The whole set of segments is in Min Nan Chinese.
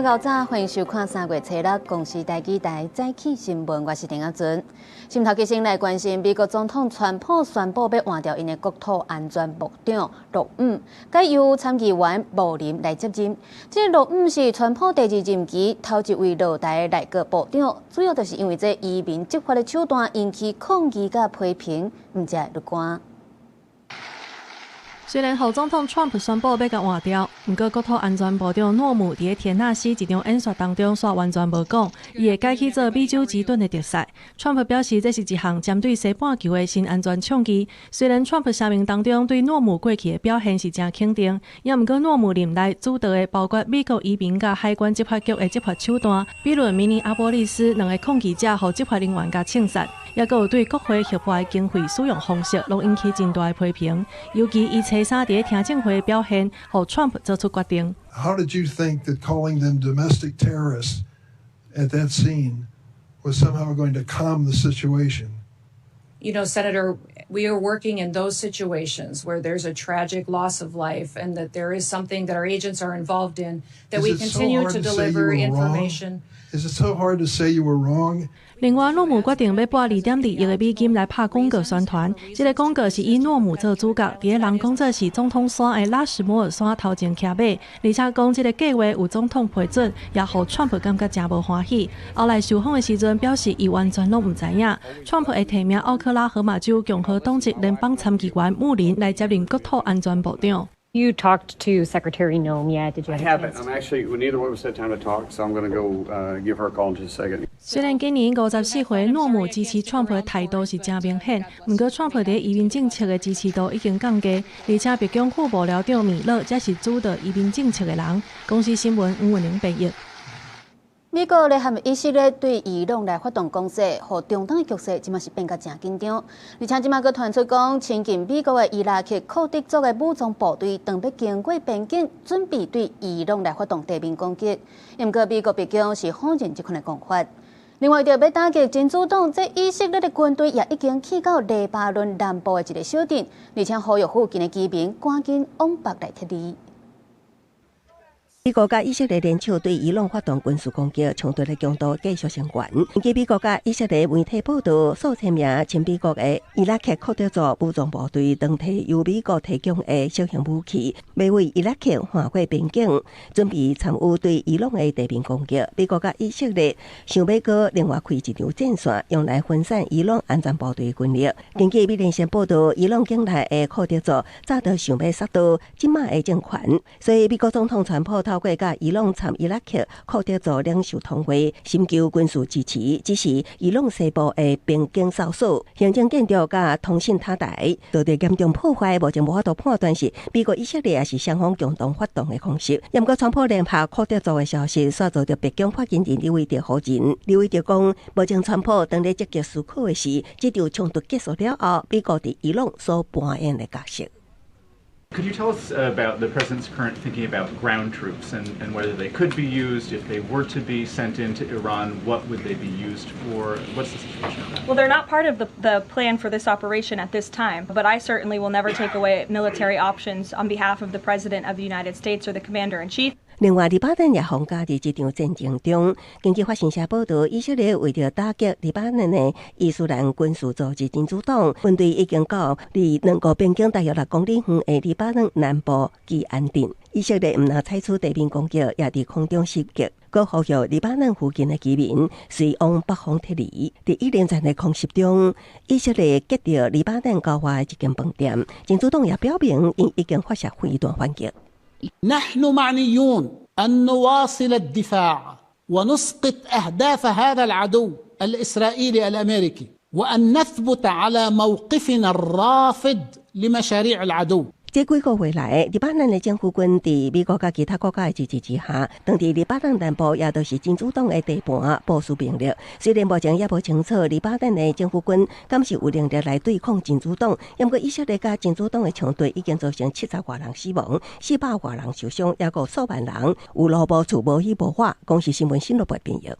𠢕早，歡迎收看3月初六公視台語台早起新聞，我是陳阿尊。新頭先來關心美國總統川普宣布欲換掉𪜶的國土安全部長諾姆，改由參議員莫林來接任。這個諾姆是川普第二任期頭一位落台的內閣部長，主要就是因為這移民執法的手段引起抗議佮批評，毋才會入關。雖然予總統川普宣布欲共換掉，毋過國土安全部長諾姆佇咧田納西一場演說當中，煞完全無講，伊會改去做美洲之盾的特使。川普表示，這是一項針對西半球的新安全倡議。雖然川普聲明當中對諾姆過去的表現是誠肯定，也毋過諾姆任內主導的包括美國移民佮海關執法局的執法手段，比如明尼阿波利斯兩个抗議者予執法人員共槍殺，抑閣有對國會核破的經費使用方式，攏引起真大的批評。尤其伊初三佇咧聽證會的表現，予川普做出決定。 How did you think that calling them domestic terrorists at that scene was somehow going to calm the situation? Senator, we are working in those situations where there's a tragic loss of life and that there is something that our agents are involved in, that we continue to deliver information. Is it so hard to say you were wrong? 另外，諾姆決定欲撥2.2億的美金來拍廣告宣傳。這个廣告是以諾姆做主角，佇咧人講做是總統山的拉什摩爾山頭前騎馬，而且講這个計劃有總統批准，也予川普感覺誠無歡喜。後來受訪的時陣表示，伊完全攏毋知影。川普會提名奧克拉荷馬州共和黨籍聯邦參議員穆林來接任國土安全部長。 You talked to Secretary Noem yet? Did you I have a haven't. chance? I'm actually, neither one of us had time to talk, so I'm going to go give her a call in just a second. 雖然今年54歲諾姆支持川普的態度是誠明顯，毋過川普佇移民政策的支持度已經降低，而且白宮副幕僚長米勒才是主導移民政策的人。公視新聞黃文玲編譯。美國聯合以色列對伊朗來發動攻勢，予中東的局勢這馬是變甲誠緊張。而且這馬閣傳出講，親近美國的伊拉克庫德族的武裝部隊，準備經過邊境，準備對伊朗來發動地面攻擊。毋過美國白宮是否認這款的講法。另外，為著欲打擊真主黨，這以色列的軍隊也已經去到黎巴嫩南部的一个小鎮，而且呼籲附近的居民趕緊往北來撤離。美國佮以色列聯手對伊朗發動軍事攻擊，衝突的強度繼續升懸。根據美國佮以色列媒體報道，數千名親美國的伊拉克庫德族武裝部隊，當提由美國提供的小型武器，欲為伊拉克橫過邊境，準備參與對伊朗的地面攻擊。美國佮以色列想欲閣另外開一條戰線，用來分散伊朗安全部隊軍力。根據美聯社報道，伊朗境內的庫德族早就想欲殺倒這馬的政權，所以美國總統川普透過佮伊朗參伊拉克庫德族領袖通話，尋求軍事支持。只是伊朗西部的邊境哨所、行政建築佮通信塔台遭到嚴重破壞，目前無法度判斷是美國、以色列抑是雙方共同發動的空襲。毋過，川普聯合庫德族的消息，煞遭到白宮發言人李維特否認。李維特講，目前川普當咧積極思考的是，這場衝突結束了後，美國佇伊朗所扮演的角色。 Could you tell us about the president's current thinking about ground troops and whether they could be used? If they were to be sent into Iran, what would they be used for? What's the situation on that? Well, they're not part of the plan for this operation at this time, but I certainly will never take away military options on behalf of the President of the United States or the Commander in Chief. 另外，黎巴嫩也予捲佇這場戰爭中。根據法新社報道，以色列為著打擊黎巴嫩的伊斯蘭軍事組織真主黨，軍隊已經到離兩國邊境大約6公里遠的黎巴嫩南部基安鎮。以色列毋但採取地面攻擊，也佇空中襲擊，閣呼籲黎巴嫩附近的居民隨往北方撤離。佇一連串的空襲中，以色列擊著黎巴嫩郊外的一間飯店。真主黨也表明，𪜶已經發射飛彈反擊。 نحن معنيون أن نواصل الدفاع ونسقط أهداف هذا العدو الإسرائيلي الأمريكي وأن نثبت على موقفنا الرافض لمشاريع العدو。這幾個月來，黎巴嫩的政府軍佇美國佮其他國家的支持之下，當佇黎巴嫩南部，也就是真主黨的地盤部署兵力。雖然目前猶無清楚黎巴嫩的政府軍敢是有能力來對抗真主黨，毋過以色列佮真主黨的衝突已經造成70外人死亡、400外人受傷，抑閣數萬人有路無厝、無依無倚。公視新聞新羅編譯。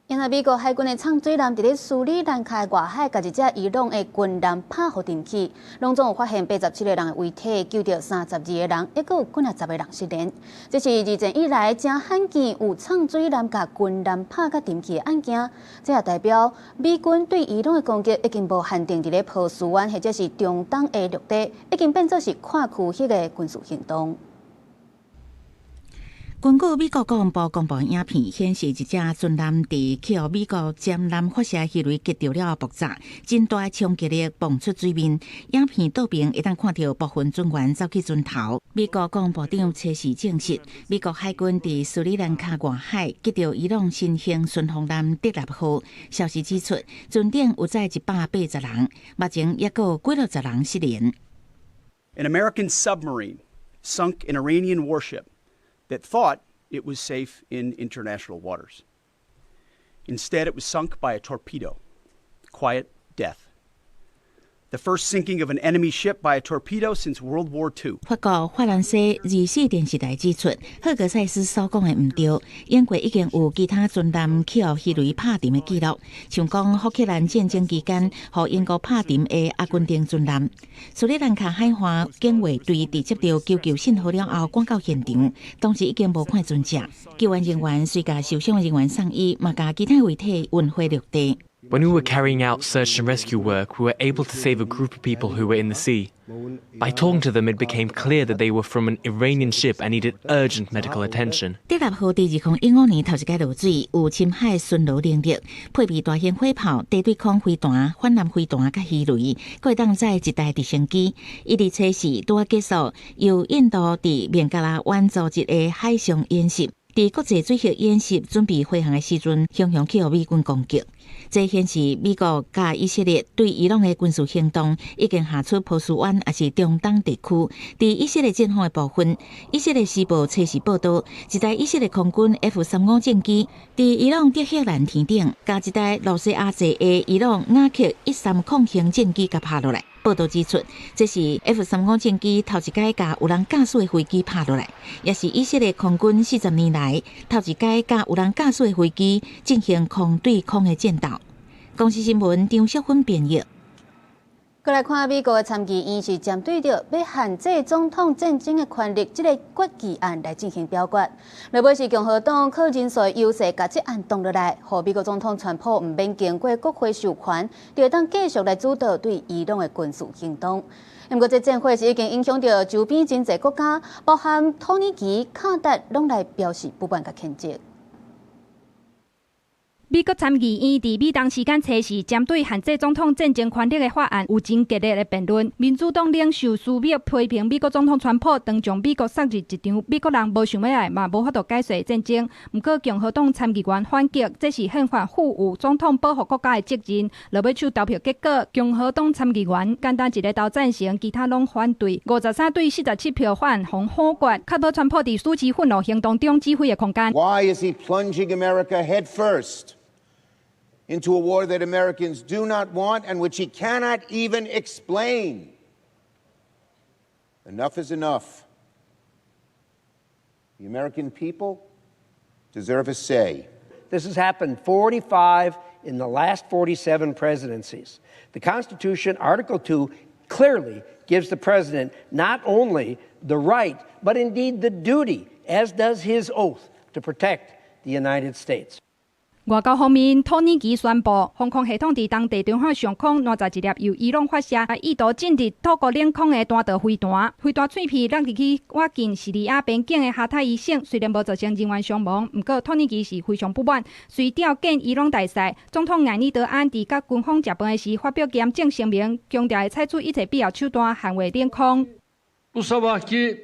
因為美國海軍的藏水艦佇咧斯里蘭卡外海，共一隻伊朗的軍艦拍予沉去，攏總有發現87個人的遺體，救著32個人，抑閣有幾若十個人失聯。這是二戰以來誠罕見有藏水艦共軍艦拍甲沉去的案件。這也代表美軍對伊朗的攻擊已經無限定佇咧波斯灣或者是中東的陸地，已經變做是跨區域的軍事行動。根據美國國防部公布的影片顯示，一隻船艦佇去予美國艦艦發射魚雷擊著了後爆炸，真大衝擊力蹦出水面。影片倒邊會當看著部分船員走去船頭。美國國防部長初時證實，美國海軍佇斯里蘭卡外海擊著伊朗新型巡防艦德納號。消息指出，船頂有載180人，目前抑閣有幾落十人失聯。 An American submarine sunk an Iranian warship that thought it was safe in international waters. Instead, it was sunk by a torpedo. Quiet death. The first sinking of an enemy ship by a torpedo since World War II. 法國法蘭西24電視台指出，赫格塞斯所講的毋對，英國已經有其他船艦去予魚雷拍沉的記錄，像講福克蘭戰爭期間，予英國拍沉的阿根廷船艦。斯里蘭卡海岸警衛隊佇接到求救信號了後，趕到現場，當時已經無看船隻，救援人員隨共受傷的人員送醫，嘛共其他遺體運回陸地。 When we were carrying out search and rescue work, we were able to save a group of people who were in the sea. By talking to them, it became clear that they were from an Iranian ship and needed urgent medical attention. 德納號佇2015年頭一擺落水，有深海巡邏能力，配備大型火炮、地對空飛彈、反艦飛彈佮魚雷，閣會當載一台直升機。伊佇測試拄仔結束，由印度佇孟加拉灣組織的海上演習。佇國際水域演習準備飛行的時陣，雄雄去予美軍攻擊。這顯示美國佮以色列對伊朗的軍事行動已經下出波斯灣，抑是中東地區。佇以色列戰方的部分，以色列時報測試報道，一台以色列空軍 F-35戰機佇伊朗德黑蘭天頂，共一台露西亞製的伊朗雅克130型戰機共拍落來。報道指出，這是 F-35戰機頭一擺共無人駕駛的飛機拍落來，也是以色列空軍40年來頭一擺共無人駕駛的飛機進行空對空的戰鬥。公視新聞張淑芬編譯。閣來看美國的參議院是針對著欲限制總統戰爭的權力這個決議案來進行表決。落尾是共和黨靠人數優勢，共這案擋落來，予美國總統川普毋免經過國會授權，就會當繼續來主導對伊朗的軍事行動。毋過這戰火是已經影響著周邊真濟國家，包含土耳其、卡達，攏來表示不滿佮譴責。美國參議院佇美東時間初四，針對限制總統戰爭權力的法案有真激烈的辯論。民主黨領袖舒默批評美國總統川普，當將美國送入一場美國人無想欲愛嘛無法度解決的戰爭。毋過共和黨參議員反擊，這是憲法賦予總統保護國家的責任。落尾手投票結果，共和黨參議員簡單一个投贊成，其他攏反對。53對47票，法案予否決，確保川普佇暑期憤怒行動中指揮的空間。 Why is he plunging America head first into a war that Americans do not want and which he cannot even explain? Enough is enough. The American people deserve a say. This has happened 45 in the last 47 presidencies. The Constitution, Article 2, clearly gives the president not only the right, but indeed the duty, as does his oath, to protect the United States. 外交方面，土耳其宣布防空系統佇東地中海上空攔截一粒由伊朗發射、意圖進入土國領空的彈道飛彈，飛彈碎片落入去倚近敘利亞邊境的哈塔伊省，雖然無造成人員傷亡，毋過土耳其是非常不滿，隨調見伊朗大使總統艾爾多安佇佮軍方食飯的時發表嚴正聲明，強調會採取一切必要手段捍衛領空。 Bu sabahki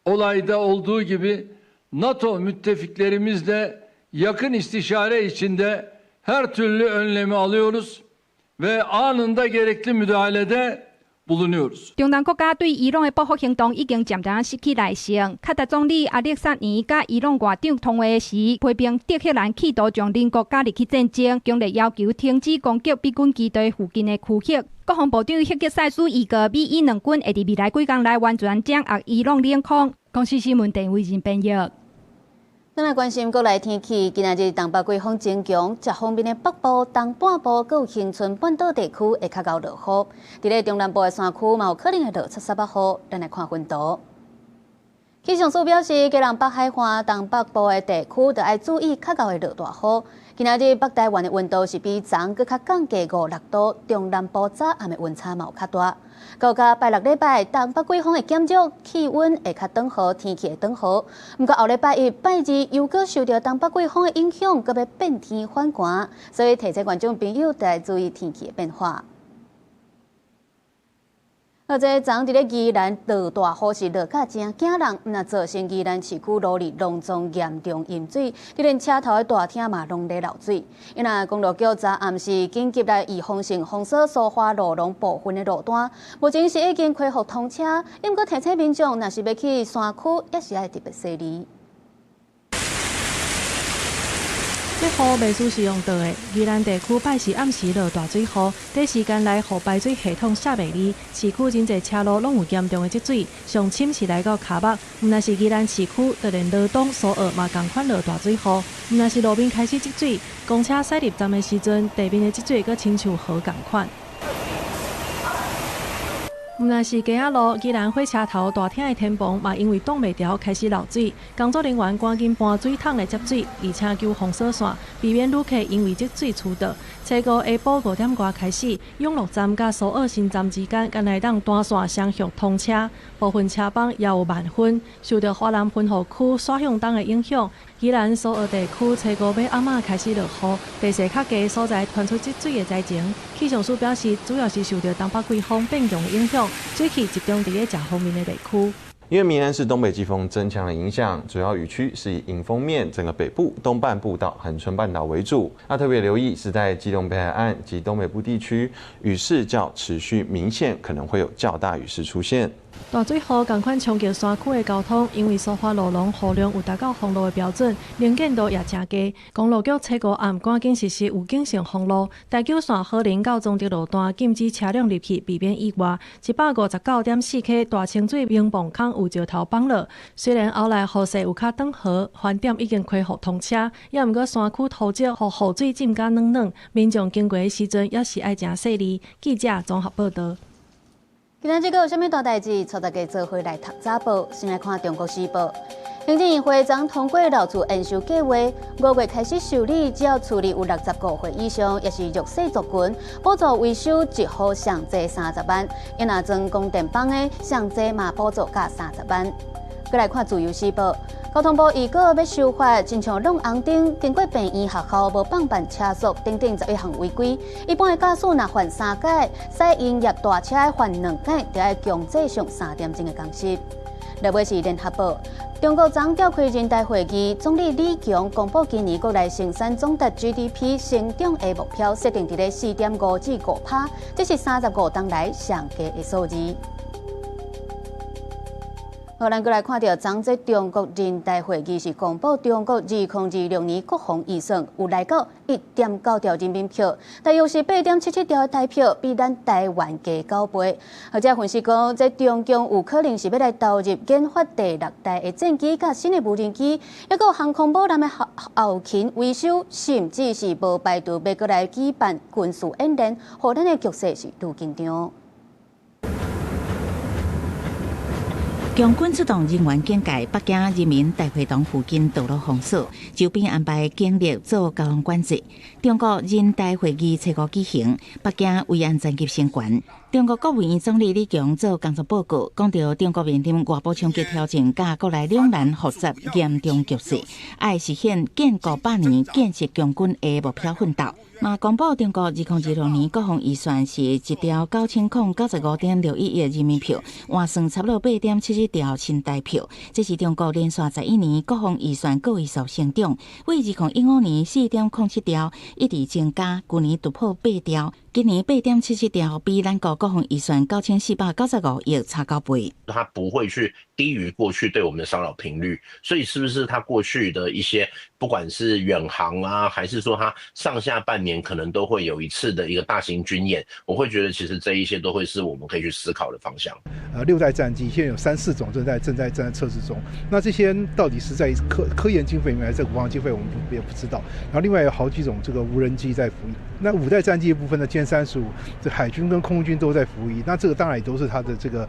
olayda olduğu gibi NATO müttefiklerimizle yakın istişare içinde her türlü önlemi alıyoruz ve anında gerekli müdahalede bulunuyoruz. 中東國家對伊朗的報復行動已經漸漸失去耐性。卡達總理阿勒薩尼佮伊朗外長通話時，批評德黑蘭企圖將鄰國加入去戰爭，強烈要求停止攻擊美軍基地附近的區域。國防部長赫格塞斯預告，美伊兩軍會佇未來幾工內完全掌握伊朗領空。公視新聞鄧偉仁編譯。咱來關心國內天氣，今仔日東北季風增強，這方面的北部、東半部閣有恆春半島地區會較𠢕落雨。佇咧中南部的山區嘛有可能會落七沙仔雨。咱來看雲圖。氣象署表示，基隆北海岸、東北部的地區著愛注意較𠢕會落大雨。今仔日北台灣的溫度是比昨閣較降低五六度，中南部早暗的溫差嘛有較大。到甲拜六禮拜，東北季風會減弱，氣溫會較轉好，天氣會轉好。毋過後禮拜一、拜二又閣受著東北季風的影響，閣欲變天反寒，所以提醒觀眾朋友著愛注意天氣的變化。啊，這昨佇咧宜蘭落大雨是落甲誠驚人，若造成宜蘭市區路里攏總嚴重淹水，就連車頭的大廳嘛攏咧漏水。因為公路局昨暗時緊急來預防性封鎖蘇花路廊部分的路段，目前是已經恢復通車。毋過提醒民眾，若是欲去山區，也是愛特別細膩。這雨袂輸是用倒的，宜蘭地區拜四暗時落大水雨，短時間內予排水系統卸袂離，市區真濟車路攏有嚴重的積水，上深是來到跤目。毋但是宜蘭市區，就連羅東、蘇澳嘛仝款落大水雨，毋但是路面開始積水，公車駛入站的時陣，地面的積水閣親像河仝款。毋但是街仔路，宜蘭火車頭大廳的天棚嘛，因為擋袂牢開始漏水，工作人員趕緊搬水桶來接水，而且求封鎖線，避免旅客因為積水出倒。初五下晡5點外開始，永樂站佮蘇澳新站之間，敢若會當單線雙向通車，部分車班也有慢分。受著華南分雨區徙向東的影響，宜蘭蘇澳地區初五欲暗仔開始落雨，地勢較低所在傳出積水的災情。氣象署表示，主要是受著東北季風變強的影響。水汽集中佇咧遮方面的地區。因為明天是東北季風增強的影響，主要雨區是以迎風面整個北部、東半部到恆春半島為主。那特別留意是在基隆北海岸及東北部地區，雨勢較持續明顯，可能會有較大雨勢出現。大水雨仝款衝擊山區的交通，因為蘇花路廊雨量有達到封路的標準，能見度也誠低。公路局初五暗趕緊實施預警性封路，台九線好林到彰德路段禁止車輛入去，避免意外。159.4 K大清水明磅空有石頭崩落，雖然後來雨勢有較轉和，飯店已經恢復通車，也毋過山區土質予雨水浸甲軟軟，民眾經過的時陣也是愛誠細膩。記者綜合報導。今仔日閣有啥物大代誌？帶大家做伙來讀早報。先來看《中國時報》，行政院會昨通過老厝延壽計劃，5月開始受理，只要厝裡有65歲以上，抑是弱勢族群，補助維修一戶上濟30萬。伊若裝光電板的，上濟嘛補助甲30萬。閣來看《自由時報》，交通部預告欲修法，親像挵紅燈，經過病院、學校無放慢車速等等11項違規。一般的駕駛若犯三擺，駛營業大車的犯兩擺，就愛強制上3點鐘的工時。落尾是聯合報，中國昨召開人大會議，總理李強公布今年國內生產總值 GDP 成長的目標設定佇咧4.5至5%，這是35冬來上低的數字。好，咱閣來看著昨這中國人大會議是公布中國2026年國防預算有來到1.9兆人民幣，大約是8.77兆的台票，比咱台灣低九倍。或者分析講，這中共有可能是欲來投入研發第六代的戰機佮新的無人機，抑閣航空母艦的後勤維修，甚至是無排除欲閣來舉辦軍事演練，予咱的局勢是愈緊張。共軍出動人員警戒，北京人民大會堂附近道路封鎖，周邊安排警力做交通管制。中國人大會議初五舉行，北京維安層級升懸。中國國務院總理李強做工作報告，講著中國面臨外部衝擊挑戰，佮國內兩難複雜嚴重局勢，愛實現建國百年建設強軍的目標奮鬥。嘛，公布中國2026年國防預算是1兆9095.61億人民幣，換算差不多8.77兆新台票。這是中國連續11年國防預算個位數成長，為2015年4.07兆一直增加，舊年突破8兆，今年8.77兆，比咱國國防預算9495億差九倍。他不會去低於過去對我們的騷擾頻率，所以是不是他過去的一些，不管是遠航啊，還是說他上下半年可能都會有一次的一個大型軍演，我會覺得其實這一些都會是我們可以去思考的方向。六代戰機現在有三四種正在測試中，那這些到底是在科研經費裡面還是在國防經費，我們也不知道。然後另外有好幾種這個無人機在服役，那五代戰機的部分呢，殲35，這海軍跟空軍都在服役，那這個當然也都是它的這個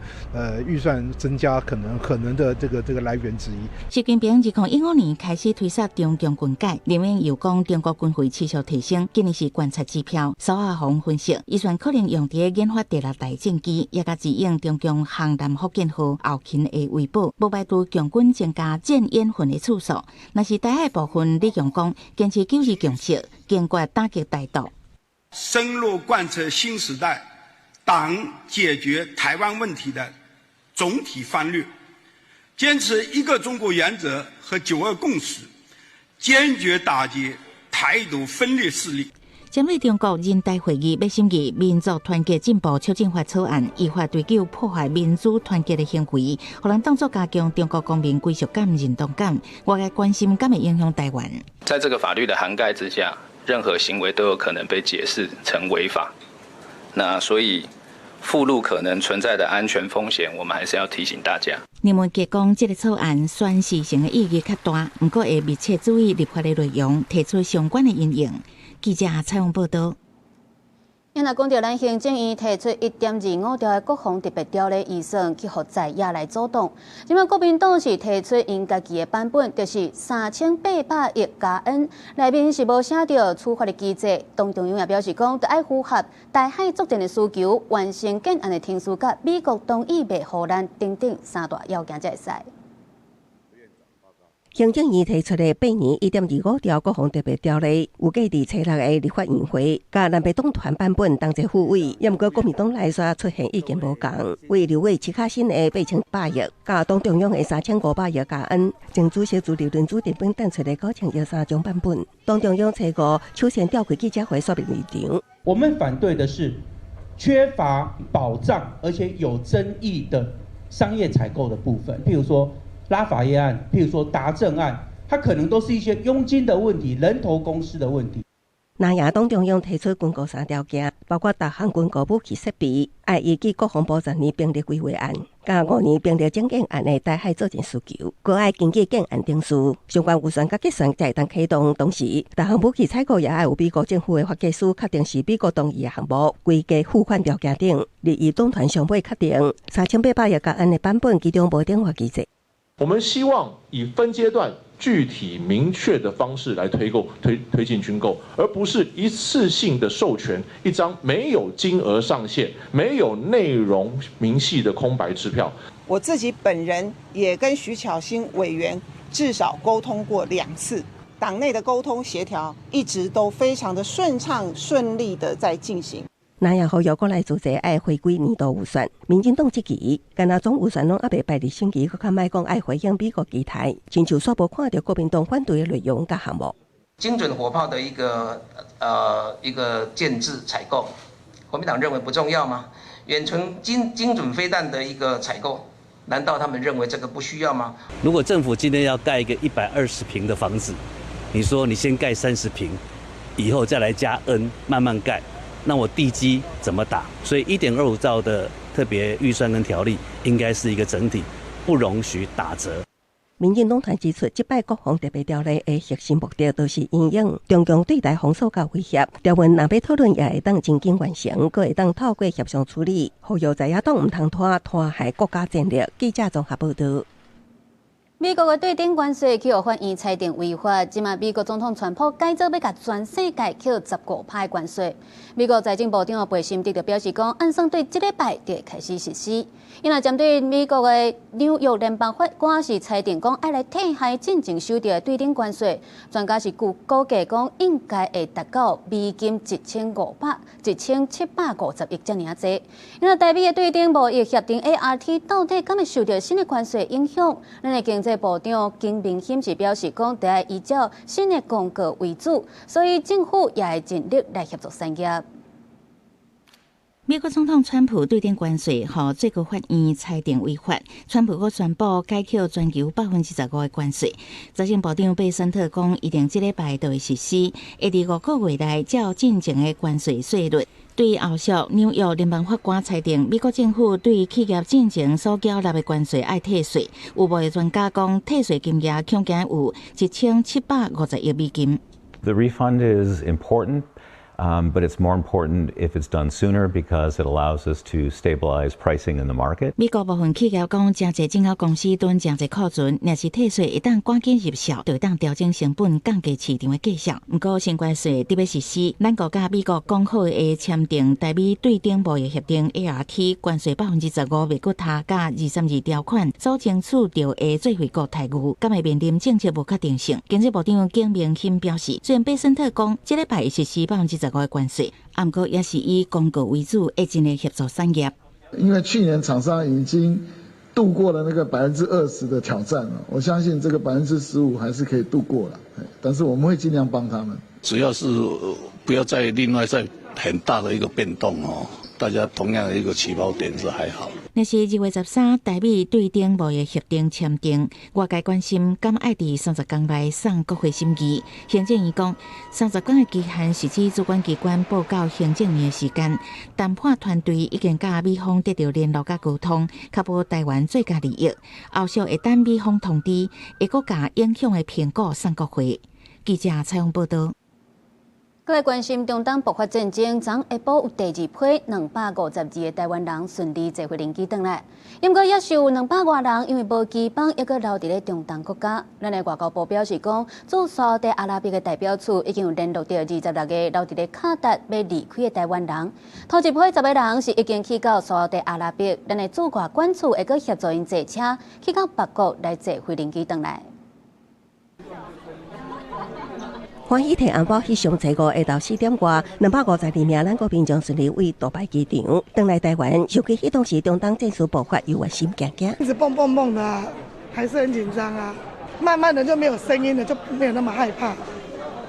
預算增加可能的這個來源之一。習近平2015年開始推捒中共軍改，林明又講中國軍費持續提升，今年是觀察指標。蘇亞紅分析，預算可能用佇研發第六代戰機，也共指應中共航艦福建號後勤的維保，無排除共軍增加戰演訓的次數。若是台海部分，李強講堅持九二共識，堅決打擊台獨。深入貫徹新時代黨解決台灣問題的總體方略，堅持一個中國原則和九二共識，堅決打擊台獨分裂勢力。針對中國人大會議欲審議民族團結進步促進法草案，依法追究破壞民族團結的行為，予人當作加強中國公民歸屬感、認同感。外界關心敢會影響台灣。在這個法律的涵蓋之下，任何行為都有可能被解釋成違法。那所以附錄可能存在的安全風險，我們還是要提醒大家。林文傑講，這個草案宣示性的意義較大，毋過會密切注意立法的內容，提出相關的因應。記者採訪報道。若講著咱行政院提出1.25兆的國防特別條例預算，去予在野來阻擋。這擺國民黨是提出𪜶家己的版本，就是3800億加 N，內面是無寫著處罰的機制。黨中央也表示講，著愛符合台海作戰的需求，完成建案的程序，佮美國同意袂予咱等等三大要件才會使。行政院提出的8年1.25兆國防特別條例，預計佇初六的立法院會，佮藍白黨團版本同齊復位，也毋過國民黨內煞出現意見無仝，為立委徐巧芯的8100億，佮黨中央的3500億加 N，前主席朱立倫朱立倫提出的9000億三種版本，黨中央初五首先召開記者會說明立場。我們反對的是缺乏保障而且有爭議的商業採購的部分，譬如說拉法葉案，譬如說達正案，它可能都是一些佣金的問題、人頭公司的問題。南亞黨中央提出軍購三條件，包括逐項軍購武器設備，愛依據國防部十年兵力規劃案，佮5年兵力整建案的台海作戰需求，閣愛根據建案程序，相關預算佮結算才會當啟動。同時，逐項武器採購也愛有美國政府的發給書，確定是美國同意的項目，規格付款條件等。日伊黨團上尾確定3800億加 N 的版本，其中無頂法機制。我們希望以分階段、具體明確的方式來推購、推進軍購，而不是一次性的授權一張沒有金額上限、沒有內容明細的空白支票。我自己本人也跟徐巧芯委員至少溝通過2次，黨內的溝通協調一直都非常的順暢、順利的在進行。那也呼籲國內組織愛回歸年度預算，民進黨這期，干焦總預算攏猶未排佇審議，閣較莫講愛回應美國期待，親像煞無看著國民黨反對的內容佮項目。精準火炮的一個建制採購，國民黨認為不重要嗎？遠程精準飛彈的一個採購，難道他們認為這個不需要嗎？如果政府今天要蓋一個120坪的房子，你說你先蓋30坪，以後再來加 N，慢慢蓋。那我地基怎麼打？所以1.25兆的特別預算跟條例應該是一個整體，不容許打折。民進黨團指出，這擺國防特別條例的核心目的，就是因應中共對台封鎖佮威脅。條文若欲討論，也會當真緊完成，閣會當透過協商處理。呼籲在野黨毋通拖害國家戰略。記者綜合報導。美國的對等關稅去予法院裁定違法，這馬美國總統川普改做欲共全世界扣15%關稅。美國財政部長貝森特就表示講，按算對這禮拜就會開始實施。伊若針對美國的紐約聯邦法官是裁定講，愛來退還進前收著的對等關稅，專家是估計講應該會達到美金1750億遮爾濟。伊若台美的對等貿易協定 ART 到底敢會受著新的關稅影響？咱的經濟部長金明欣是表示講，得愛依照新的公告為主，所以政府也會盡力來協助產業。美國總統川普對頂關稅，予最高法院裁定違法。川普閣宣布解扣全球15%的關稅。財政部長貝森特講，預定這禮拜就會實施，會佇5個月內照進前的關稅稅率。對後續紐約聯邦法官裁定，美國政府對企業進前所繳納的關稅愛退稅。有貿易專家講，退稅金額恐驚有1750億美金。 The refund is important. But it's more important if it's done sooner because it allows us to stabilize pricing in the market. 美國部分企業講，誠濟進口公司囤誠濟庫存，若是退稅會當趕緊入數，就會當調整成本，降低市場的價數。毋過新關稅得欲實施，咱國佮美國講好會簽訂台美對等貿易協定 ART 關稅15%袂閣提佮232條款所爭取著的最惠國待遇，敢會面臨政策無確定性。經濟部長景明鑫表示，雖然貝森特講這禮拜會實施15%的關稅，毋過也是以公告為主，會盡力協助產業。因為去年廠商已經度過了那個20%的挑戰了，我相信這個15%還是可以度過了，但是我們會盡量幫他們。主要是不要再另外再很大的一個變動哦，大家同樣的一個起跑點是還好。若是2月13台美對等貿易協定簽訂，外界關心敢愛佇30工內送國會審議。行政院講，30工的期限是指主管機關報告行政院的時間。談判團隊已經佮美方得著聯絡佮溝通，確保台灣最佳利益。後續會等美方通知，會閣共影響的評估送國會。記者採訪報導。閣來關心中東爆發戰爭，昨下晡有第二批252個台灣人順利坐飛機轉來，毋過猶是有200外人因為無機班，猶閣留佇咧中東國家。咱的外交部表示講，駐沙烏地阿拉伯的代表處已經有聯絡著26個留佇咧卡達欲離開的台灣人。頭一批10個人是已經去到沙烏地阿拉伯，咱的駐外館處會閣協助𪜶坐車去到別國來坐飛機轉來。歡喜提紅包彼上初五下晝4點外，252名咱國民眾順利對杜拜機場轉來台灣，想起彼當時中東戰事爆發，猶原心驚驚。一直蹦蹦蹦的，還是很緊張啊。慢慢的就沒有聲音了，就沒有那麼害怕。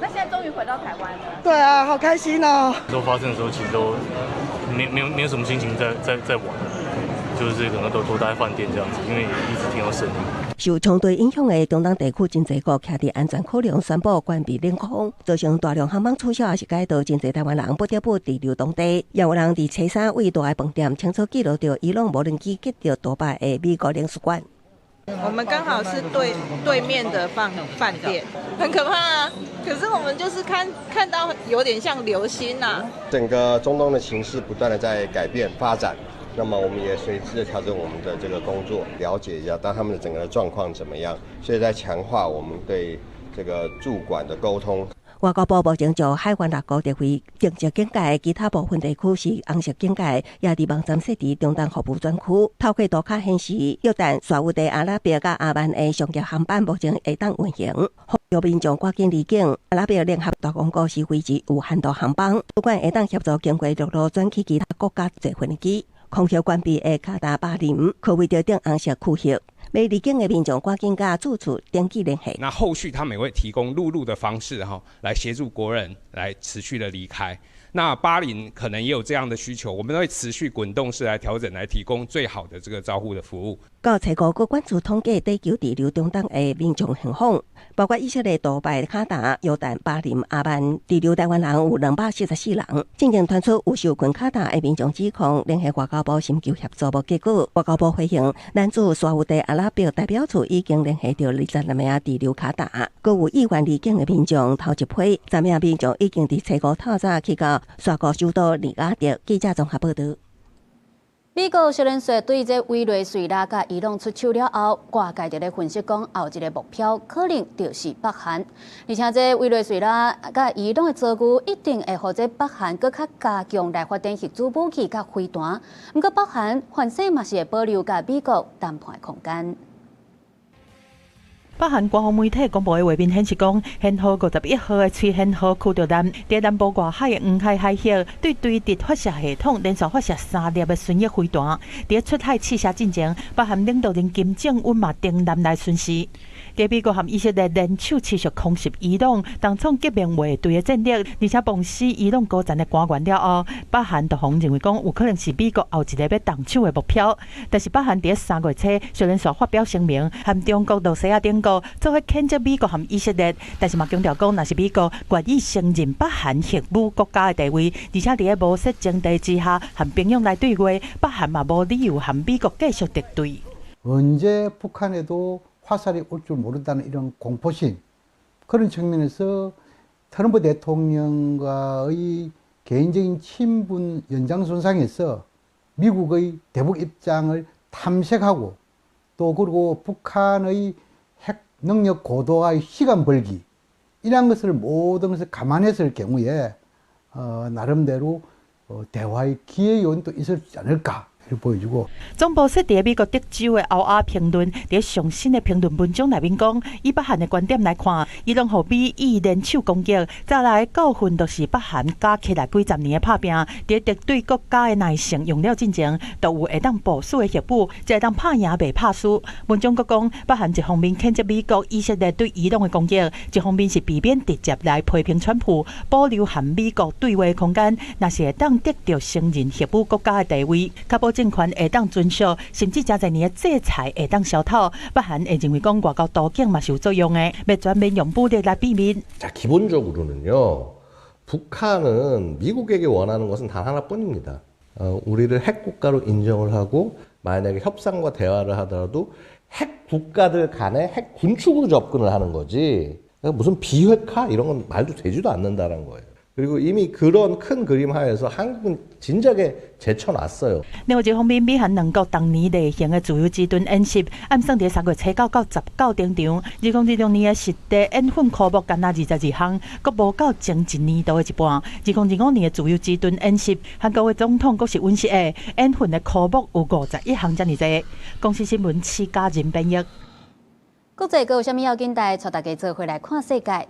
那現在終於回到台灣了。對啊，好開心哦。都發生的時候，其實都沒有什麼心情在玩，就是可能都待在飯店這樣子，因為一直聽到聲音。受衝突影響的中東地區，真濟國徛佇安全考量，宣布關閉領空，造成大量航班取消，抑是改道，真濟台灣人不得不滯留當地。也有人佇初三對大的飯店清楚記錄著伊朗無人機擊著杜拜的美國領事館。我們剛好是對對面的飯店，很可怕啊！可是我們就是看到有點像流星啊。整個中東的情勢不斷的在改變發展。那麼我們也隨之的調整我們的這個工作，了解一下當他們的整個的狀況怎麼樣，所以在強化我們對這個駐館的溝通。外交部目前就海灣六國列為橙色警戒，其他部分地區是紅色警戒，也佇網站設置中東服務專區。透過圖卡顯示，約旦、沙烏地阿拉伯佮阿曼的商業航班目前會當運行。呼籲民眾趕緊離境。阿拉伯聯合大公國是維持有限度航班，不管會當協助經過陸路轉去其他國家坐飛機。空域關閉的卡達巴林，可為著等紅色區域。欲離境的民眾趕緊佮駐處登記聯繫。那後續他們也會提供陸路的方式，哈，來協助國人來持續的離開。那巴林可能也有這樣的需求，我們都會持續滾動式來調整，來提供最好的這個照護的服務。到初五，國管處統計地球滯留中東的民眾現況，包括以色列、杜拜、卡達、約旦、巴林、阿曼滯留台灣人有244人。進前傳出有受困卡達的民眾指控，聯繫外交部尋求協助無結果。外交部回應，咱駐沙烏地阿拉伯代表處已經聯繫著26名滯留卡達，閣有意願離境的民眾，頭一批10名民眾已經佇初五透早去到沙國首都利雅得。記者綜合報導。美國澤連斯對這委內瑞拉佮伊朗出手了後，外界佇咧分析講，後一個目標可能就是北韓。而且這委內瑞拉佮伊朗的遭遇，一定會予這北韓閣較加強來發展核子武器佮飛彈。毋過北韓反正嘛是會保留佮美國談判的空間。北韓官方媒體公布的畫面顯示講，編號51號的翠顯號驅逐艦佇南部外海的黃海海域，對垂直發射系統連續發射三粒的巡弋飛彈。佇出海試射進前，北韓領導人金正恩嘛登艦來巡視。佇美國和以色列聯手持續空襲伊朗，當創革命衛隊的戰力，而且磅死伊朗高層的官員了後，北韓就予認為講有可能是美國後一個欲動手的目標。但是北韓佇3月初雖然煞發表聲明，和中國、露西亞等國做伙譴責美國和以色列，但是嘛強調講，若是美國願意承認北韓核武國家的地位，而且佇咧無設前提之下和平壤來對話，北韓嘛無理由和美國繼續敵對。 언제 북한에도 화살이 올 줄 모른다는 이런 공포심, 그런 측면에서 트럼프 대통령과의 개인적인 친분 연장선상에서 미국의 대북 입장을 탐색하고 또 그리고 북한의 핵 능력 고도화의 시간 벌기, 이런 것을 모든 것을 감안했을 경우에 나름대로 대화의 기회 요인도 있을 수 있지 않을까 보여주고。 總部設佇美國德州的歐亞評論，佇上新的評論文章內面講，以北韓的觀點來看，伊朗予美以聯手攻擊，再來教訓就是北韓加起來幾十年的拍拚，佇敵對國家的耐性用了進前，就有會當部署的核武，才會當拍贏袂拍輸。文章閣講，北韓一方面譴責美國、以色列對伊朗的攻擊，一方面是避免直接來批評川普，保留和美國對話的空間，若是會當得著承認核武國家的地位，確保政權會當遵守，甚至誠濟年的制裁會當消透。北韓會認為講外交途徑嘛是有作用的，欲全面用武力來避免。 자, 기본적으로는요, 북한은 미국에게 원하는 것은 단 하나뿐입니다. 우리를 핵국가로 인정을 하고 만약에 협상과 대화를 하더라도 핵국가들 간의 핵군축으로 접근을 하는 거지, 무슨 비핵화 이런 건 말도 되지도 않는다는 거예요. 그리고 이미 그런 큰 그림 하에서 한국은 진작에 제쳐놨어요. 另外一方面，美韓兩國當年例行的自由之盾演習，按算佇3月初9到19登場。2026年的實地演訓科目干焦22項，閣無到前一年度的一半。2025年的自由之盾演習，韓國的總統閣是尹錫悅，演訓的科目有51項遮爾濟。公視新聞施嘉仁編譯。國際閣有啥物要緊代，帶大家做伙來看世界。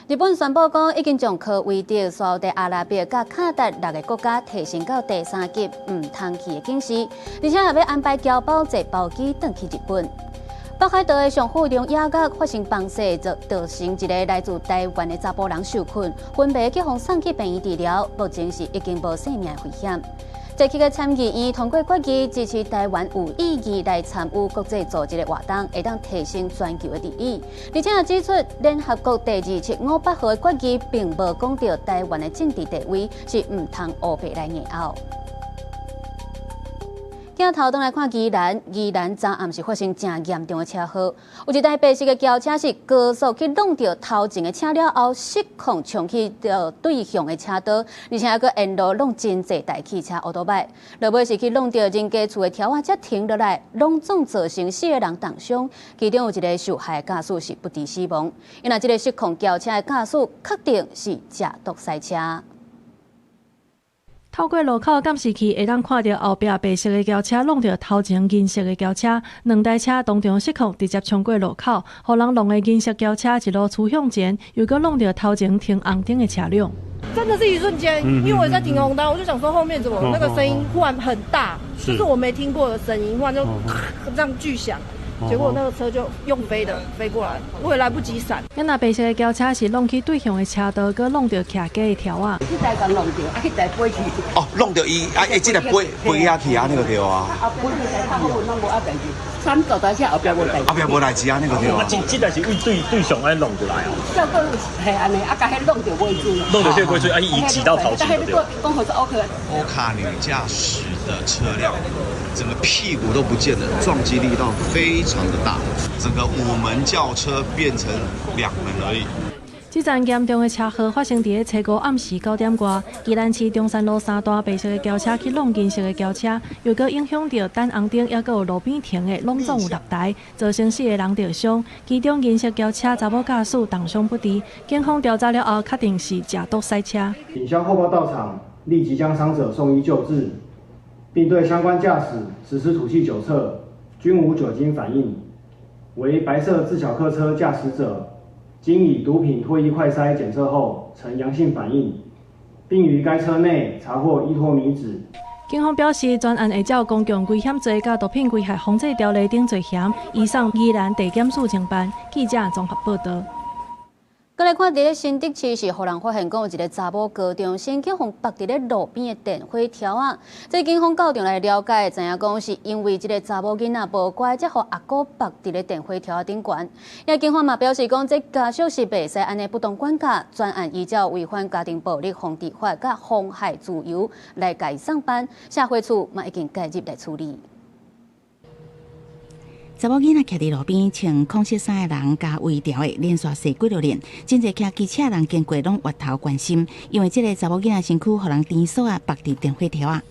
日本宣布講，已經將科威特、沙特阿拉伯佮卡達六个國家提升到第三級毋通去的警示，而且也欲安排僑胞坐包機轉去日本。北海道的上富良野岳發生崩瀉，造成一个來自台灣的查埔人受困，昏迷去予送去病院治療，目前是已經無性命危險。捷克的參議院通過決議，支持台灣有意義來參與國際組織的活動，會當提升全球的治理。而且也指出，聯合國第2758號的決議並無講著台灣的政治地位，是毋通烏白來硬拗。鏡頭轉來看宜蘭，宜蘭昨暗時發生誠嚴重的車禍，有一台白色的轎車是高速去挵著頭前的車了後，失控衝去著對向的車道，而且還閣沿路挵真濟台汽車歐多擺，落尾是去挵著人家厝的柱仔才停落來，攏總造成四个人重傷，其中有一个受害的駕駛是不治死亡。因為這个失控轎車的駕駛確定是食毒賽車。透過路口監視器，會當看著後壁白色的轎車挵著頭前銀色的轎車，兩台車當場失控，直接衝過路口，予人挵的銀色轎車一路趨向前，又閣挵著頭前停紅燈的車輛。真的是一瞬間，因為我在停紅燈，我就想說後面怎麼那個聲音忽然很大，就是我沒聽過的聲音，忽然就這樣巨響。結果那個車就用飛的飛過來，我也來不及閃。那白色的轎車是挵去對向的車道，閣挵著徛家的柱仔。彼台共挵著，啊，彼台飛去。哦，挵著伊，啊，伊這個飛飛遐去啊，那個對啊。後壁彼台較好，攏無啊代誌，三十台車後壁無代誌。後壁無代誌啊，那個對啊。這這台是為對對上愛挵出來哦。照講係按呢，啊，共彼挵著尾椎。挵著這個尾椎，啊，伊擠到頭前對。講好是 OK。歐卡女駕駛的車輛，整個屁股都不見了，撞擊力道非常的大，整個五門轎車變成兩門而已。這場嚴重的車禍發生佇咧初五暗時9點外，宜蘭市中山路三段白色的轎車去挵銀色的轎車，又閣影響著等紅燈，猶閣有路邊停的，攏總有六台，造成四个人著傷。其中銀色轎車查某駕駛重傷不治，警方調查了後，確定是食毒賽車。警消獲報到場，立即將傷者送醫救治，並對相關駕駛實施吐氣酒測，均無酒精反應，為白色自小客車駕駛者。經以毒品唾液快篩檢測後呈陽性反應，並於該車內查獲依托咪酯。警方表示，全案會照公共危險罪佮毒品危害防制條例等罪嫌，移送宜蘭地檢署偵辦。記者綜合報導。閣來看佇咧新竹市是予人發現講有一个查某高中生去予縛佇咧路邊的電火柱仔。這警方到場來了解，知影講是因為這个查某囡仔無乖，才予阿姑縛佇咧電火柱仔頂懸。也警方嘛表示講，這家屬是袂使按呢不當管教，專案依照違反家庭暴力防治法佮妨害自由來共送辦，社會處嘛已經介入來處理。查某囡仔徛佇路邊，穿空色衫的人共圍條的，連續踅幾落輪，真濟騎機車的人經過攏越頭關心，因為這个查某囡仔身軀予人電索仔縛佇電火柱仔。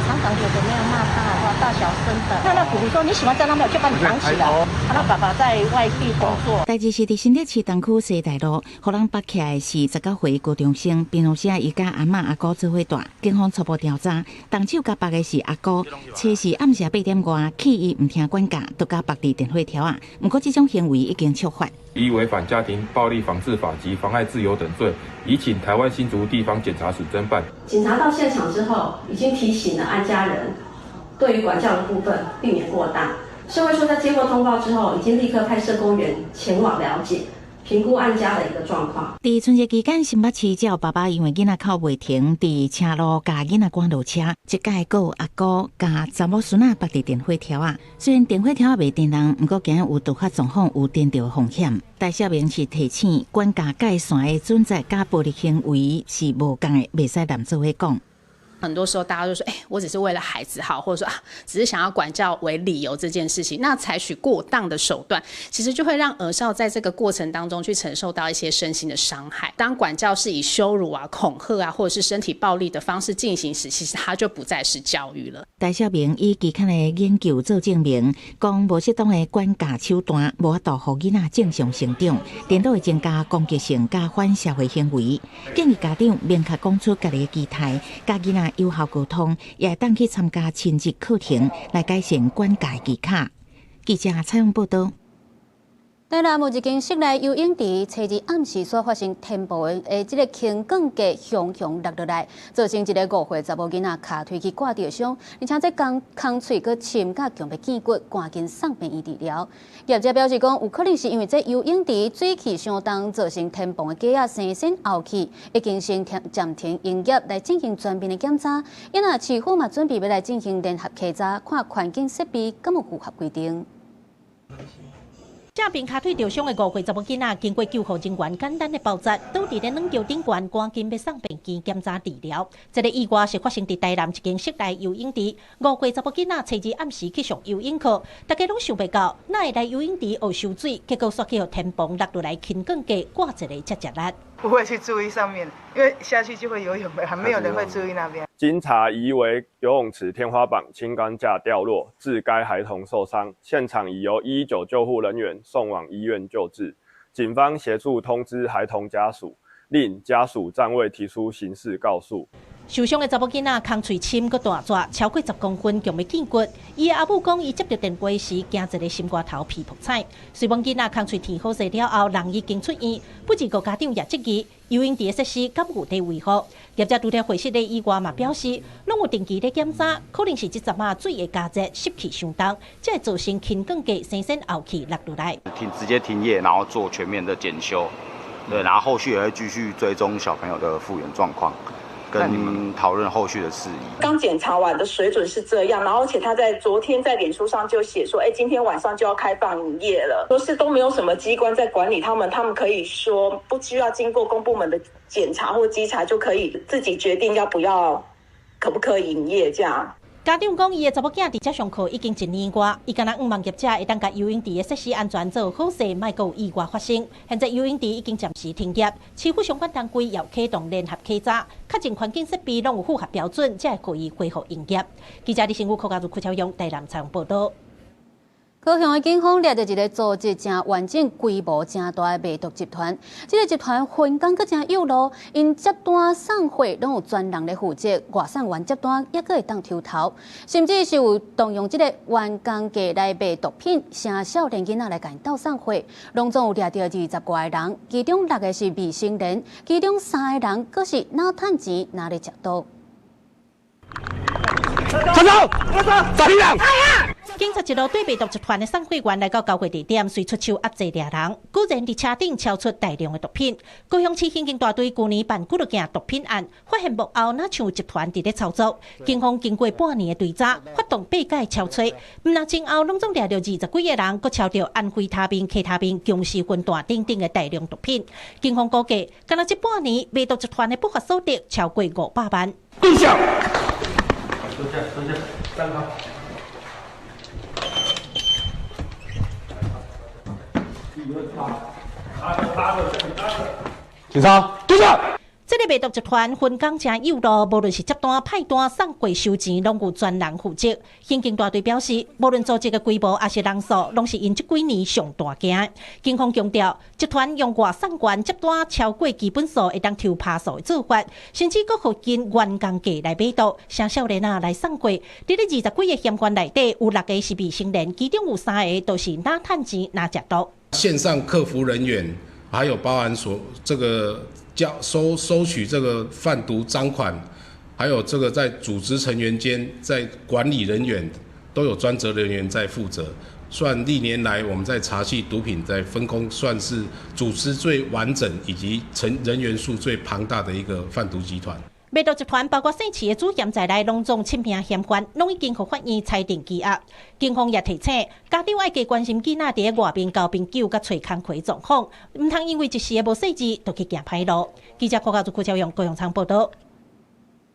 廠長有的沒有罵他的話，大小聲的。那那哥哥說你喜歡在那邊，就把你綁起來。他爸爸在外地工作。代誌是佇新竹市東區西大路，予人縛起來的是19歲高中生，平常時伊佮阿嬤阿姑做伙蹛。警方初步調查，動手共縛的是阿姑，初四暗時8點外，氣伊毋聽管教，就共縛佇電火柱仔。毋過這種行為已經觸法，依違反家庭暴力防治法及妨害自由等罪，移請台灣新竹地方檢察署偵辦。警察到現場之後，已經提醒了案家人，對於管教的部分避免過大。社會處在接獲通報之後，已經立刻派社工員前往了解、評估案家的一個狀況。佇春節期間，新北市有爸爸因為囡仔哭袂停，佇車路共囡仔趕落車，這擺閣有阿姑共查某孫仔縛佇電火柱仔。雖然電火柱仔袂電人，毋過驚有突發狀況有電著風險。戴少明是提醒，管教界線的準則佮暴力行為是無仝的，袂使濫做伙講。很多時候，大家都說：“欸，我只是為了孩子好，或者說啊，只是想要管教為理由這件事情。”那採取過當的手段，其實就會讓兒少在這個過程當中去承受到一些身心的傷害。當管教是以羞辱啊、恐嚇啊，或者是身體暴力的方式進行時，其實它就不再是教育了。戴少明以期刊的研究做證明，講無適當的管教手段，無法度予囡仔正常成長，顛倒會增加攻擊性佮反社會行為。建議家長明確講出家己的期待，佮囡仔有效溝通，也會當去參加親子課程來改善管教技巧。記者採訪報導。台南有一間室內游泳池，初二暗時所發生天棚的這个輕鋼架雄雄落落來，造成一个5歲查某囡仔跤腿去割著傷，而且這空空喙閣深甲強欲見骨，趕緊送病院治療。業者表示講，有可能是因為這游泳池水氣傷重，造成天棚的架仔生鉎凹去，已經先停暫停營業來進行全面的檢查。因啊，市府嘛準備欲來進行聯合稽查，看環境設備敢有符合規定。正邊跤腿著傷的5歲查某囡仔，經過救護人員簡單的包紮，倒佇咧軟橋頂懸，趕緊欲送病院檢查治療。這个意外是發生佇台南一間室內游泳池，5歲查某囡仔初二暗時去上游泳課，大家攏想袂到，哪會來游泳池學泅水，結果煞去予天棚落落來輕鋼架割一个遮吃力。不會去注意上面，因為下去就會游泳了，還沒有人會注意那邊。經查疑為游泳池天花板輕鋼架掉落，致該孩童受傷，現場已由119救護人員送往醫院救治，警方協助通知孩童家屬，令家屬暫未提出刑事告訴。受傷的查某囡仔空喙深閣大逝，超過10公分，強欲見骨。伊的阿母講，伊接著電話時，驚一个心肝頭皮噗彩。雖罔囡仔空喙填好勢了後，人已經出院，不過家長也質疑游泳池的設施敢有佇維護。業者除了會室的以外，嘛表示攏有定期咧檢查，可能是這陣仔水的加熱濕氣傷重，才會造成輕鋼架生鉎凹去落落來。停，直接停業，然後做全面的檢修，對，然後後續也會繼續追蹤小朋友的復原狀況。跟你們討論後續的事宜。剛檢查完的水準是這樣，然後而且他在昨天在臉書上就寫說，欸，今天晚上就要開放營業了，說是都沒有什麼機關在管理他們，他們可以說不需要經過公部門的檢查或稽查就可以自己決定要不要，可不可以營業這樣。家長講，伊的查某囝佇遮上課已經1年外，伊敢若向望業者會當共游泳池的設施安全做好勢，莫閣有意外發生。現在游泳池已經暫時停業，市府相關單位也啟動聯合稽查，確認環境設備攏有符合標準，才會予伊恢復營業。記者李新武、柯家如、柯超勇台南採訪報導。高雄的警方掠著一个組織誠完整、規模誠大的賣毒集團。這个集團分工閣誠幼路，𪜶接單送貨攏有專人咧負責，外送員接單猶閣會當抽頭，甚至是有動用這个員工價來賣毒品，請少年囡仔來共𪜶鬥送貨，攏總有掠著20外个人，其中6个是未成年，其中3个人閣是若趁錢若咧食毒。站住！打你人！警察一路对卖毒集团的送货员来到交会地点，随出手压制掠人，果然伫车顶抄出大量的毒品。高雄市刑警大队去年办几落件毒品案，发现幕后若像集团伫咧操作。警方经过半年的追查，发动八届抄揣，毋但前后拢总掠著20几个人，阁抄著安非他命、K他命、僵尸魂弹等等的大量毒品。警方估计，干焦这半年卖毒集团的不法所得超过500万。跪下！蹲下，蹲下，站好。警察，蹲下！这个卖毒集团分工真有路，无论是接单、派单、送货、收钱，拢有专人负责。刑警大队表示，无论组织的规模抑是人数，拢是𪜶这几年上大件。警方强调，集团用外送员接单超过基本数，会当抽趴数的做法，甚至阁予跟员工价来买毒。啥少年仔来送货，伫咧20几个嫌犯内底，有6个是未成年，其中有3个都是哪趁钱哪食毒。线上客服人员，还有包含所这个交收收取这个贩毒赃款，还有这个在组织成员间，在管理人员都有专责人员在负责。算历年来我们在查缉毒品在分工，算是组织最完整以及成人员数最庞大的一个贩毒集团。卖毒集团包括姓氏的主嫌在内，拢总7名嫌犯，拢已经予法院裁定羁押。警方也提醒家长爱加关心囡仔伫外面交朋友佮揣工课状况，毋通因为一时的无细致，就去行歹路。记者郭家祖、郭昭勇、高永昌报道。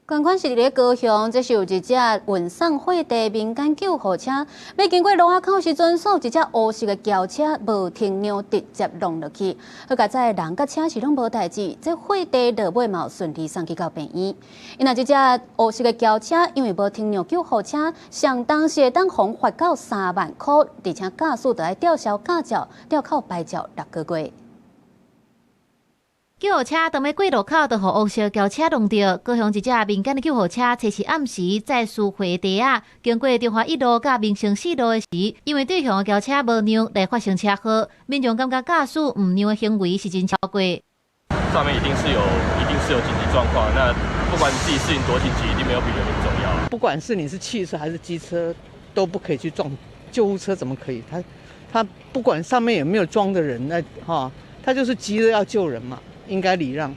仝款是伫咧高雄，这是有一只运送货的民间救护车，欲经过路仔口时阵，煞有一只乌色的轿车无停让，直接撞落去。好佳哉，人佮车是拢无代志，这货袋落尾嘛有顺利送去到病院。𪜶若这只乌色的轿车因为无停让救护车，相当时会当予罚到3万箍，而且驾驶就爱吊销驾照、吊扣牌照6个月。救护车当欲过路口，就予乌色轿车撞著。高雄一只民间的救护车，初四暗时载输货袋仔，经过中华一路佮民生四路的时，因为对向的轿车无让，来发生车祸。民众感觉驾驶毋让的行为是真超过。上面一定是有紧急状况，那不管你自己事情多紧急，一定没有比人命重要。不管是你是汽车还是机车，都不可以去撞救护车，怎么可以？他不管上面有没有装的人，那他就是急着要救人嘛。应该礼让。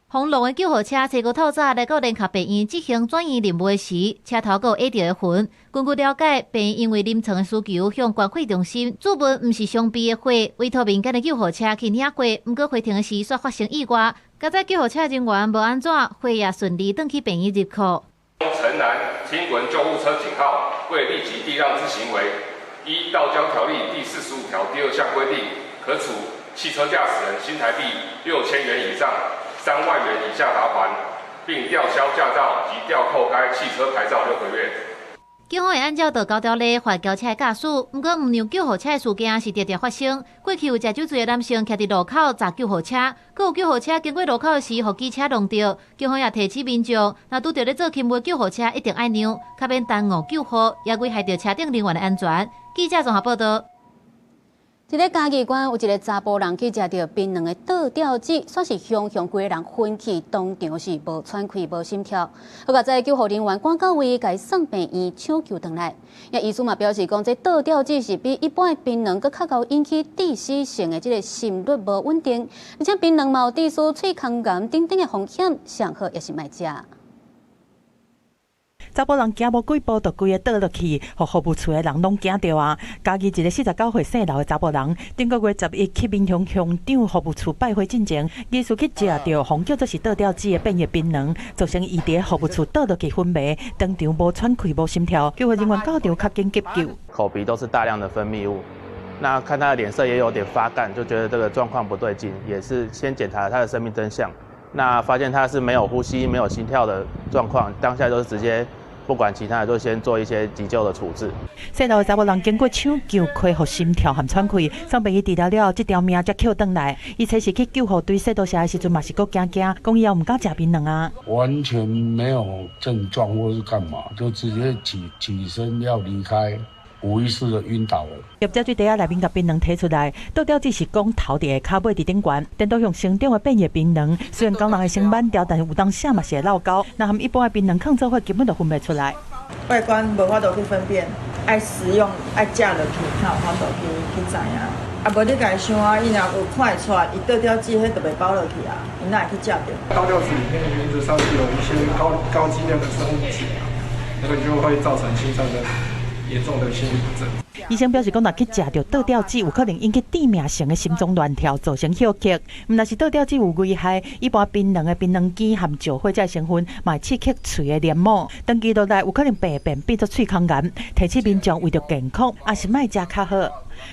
红龙的救护车初五透早来到联合病院执行转院任务时，车头阁有压著的痕。根据了解，病院因为临床的需求，向关血中心注问毋是常备的货，委托民间的救护车去领货。毋过回程时煞发生意外，佳哉救护车人员无按怎，货也顺利转去病院入库。城南轻滚救护车警号未立即避让之行为，依《道交条例》第45条第2项规定，可处汽车驾驶人新台币6000元以上3万元以下罚锾，并吊销驾照及吊扣该汽车牌照6个月。警方会按照道交条例罚轿车的驾驶，毋过毋让救护车的事件是常常发生。过去有食酒醉的男性徛伫路口砸救护车，阁有救护车经过路口时，予机车撞著。警方也提醒民众，若拄著咧做勤务的救护车，一定爱让，较免耽误救护，也危害著车顶人员的安全。记者综合报道。伫咧嘉义县有一个查埔人去食著槟榔的倒吊子，煞是雄雄规个人昏去，当场是无喘气、无心跳。好佳哉救护人员赶到位，共伊送病院抢救转来。也医师嘛表示讲，这倒吊子是比一般的槟榔阁较𠢕引起致死性的这个心律无稳定，而且槟榔嘛有致死喙腔癌等等的风险，上好也是莫食。查埔人行无几步，就规个倒落去，予服务处的人拢惊著啊！嘉义一个49岁姓刘的查埔人，顶个月11去民雄乡长服务处拜会进前，疑似去食著予叫做是倒吊子的变异槟榔，造成伊伫服务处倒落去昏迷，当场无喘气、无心跳，救护人员到场较紧急救。口鼻都是大量的分泌物，那看他的脸色也有点发干，就觉得这个状况不对劲，也是先检查他的生命征象，那发现他是没有呼吸、没有心跳的状况，当下就是直接。不管其他的，就先做一些急救的处置。姓刘的查某人经过抢救，恢复心跳和喘气，送病院治疗了后，这条命才捡转来。伊初时去救护队洗刀石的时阵，嘛是阁惊惊，讲伊也毋敢食槟榔啊。完全没有症状或是干嘛，就直接起身要离开，无意识的晕倒了。业者对袋仔内面共槟榔提出来，倒吊只是讲头伫下跤尾伫顶悬，颠倒向成长的变异槟榔。虽然讲人会先慢掉，但是有当时嘛是会落胶。若和一般的槟榔囥做伙，根本就分袂出来。外觀無法度去分辨，愛食用愛食落去，才有法度去知影。啊，無你共伊想啊，伊若有看會出來，伊倒吊劑彼就袂包落去啊，伊哪會去食著？倒吊子裡面原則上是有一些高劑量的生物鹼，那個就會造成心臟的嚴重的心律不整。醫生表示，講若去食著倒吊子，有可能引起致命性的心臟亂跳，造成休克。毋但是倒吊子有危害，一般檳榔的檳榔根含石灰這成分，嘛會刺激喙的黏膜，長期落來有可能病變做喙腔癌。提醒民眾為著健康，也是莫食較好。